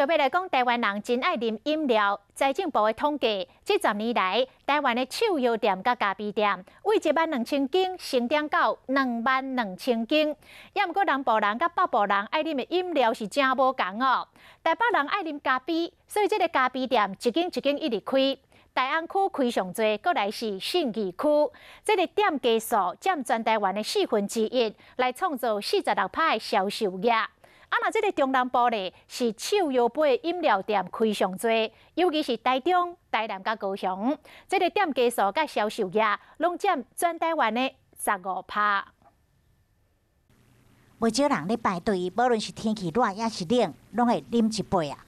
續欲來講，台灣人真愛啉飲料。財政部的統計，這10年來，台灣的手搖店佮咖啡店，對1萬2千間成長到2萬2千間。猶毋過南部人佮北部人愛啉的飲料是誠無仝哦。台北人愛啉咖啡，所以這个咖啡店一間一間一直開。大安區開上濟，閣來是信義區，這个店家數佔全台灣的1/4，來創造46趴的銷售額。啊，若這个中南部咧，是手搖杯飲料店開上濟，尤其是台中、台南佮高雄，這个店家數佮銷售額攏佔全台灣的15趴。袂少人咧排隊，無論是天氣熱抑是冷，攏會啉一杯啊。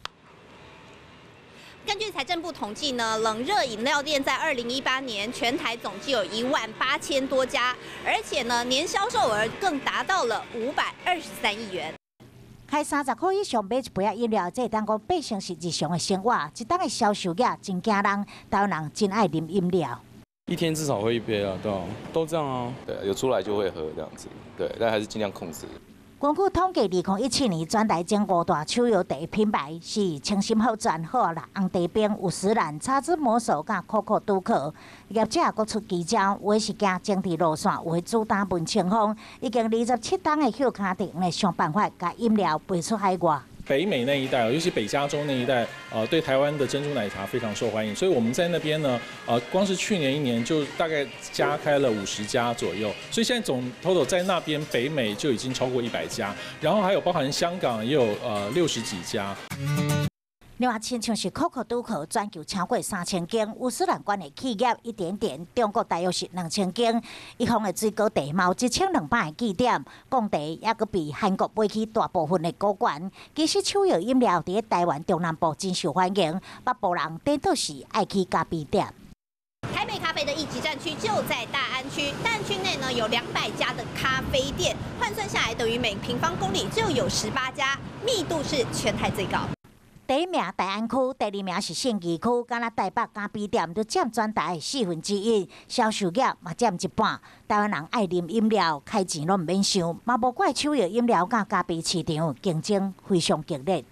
根據財政部統計呢，冷熱飲料店在2018年全台總計有1萬8千多家，而且呢年銷售額更達到了523億元。開30箍以上買一杯仔飲料，這會當講變成是日常的生活。一冬的銷售額真驚人，台灣人真愛啉飲料。一天至少喝一杯啊，對啊，都這樣啊。對，有出來就會喝這樣子，對，但還是盡量控制。根據統計，2017年全台前五大手搖茶品牌是清心福全、好仔啦、紅茶冰、五十嵐、茶之魔手佮可可拄可。業者閣出奇招，有的是行精緻路線，有的主打文青風，已經27冬的歇跤亭，想辦法共飲料賣出海外。北美那一帶，尤其北加州那一帶，對台灣的珍珠奶茶非常受歡迎，所以我們在那邊呢，光是去年一年就大概加開了50家左右，所以現在總 total 在那邊北美就已經超過100家，然後還有包含香港也有60幾家。另外，親像是可可拄可，全球超過3000間，五十嵐管的企業一點點，中國大約是2000間，一方的水果茶嘛有1200個據點，貢茶猶閣被韓國買去大部分的股權。其實手搖飲料佇台灣中南部真受歡迎，北部人顛倒是愛去咖啡店。台北咖啡的一級戰區就在大安區，大安區內呢有200家的咖啡店，換算下來等於每平方公里就有18家，密度是全台最高。第一名大安區，第二名是信義區，敢若台北咖啡店都佔全台1/4，銷售額嘛佔一半。台灣人愛啉飲料，開錢攏毋免想，嘛無怪手搖飲料佮咖啡市場競爭非常激烈。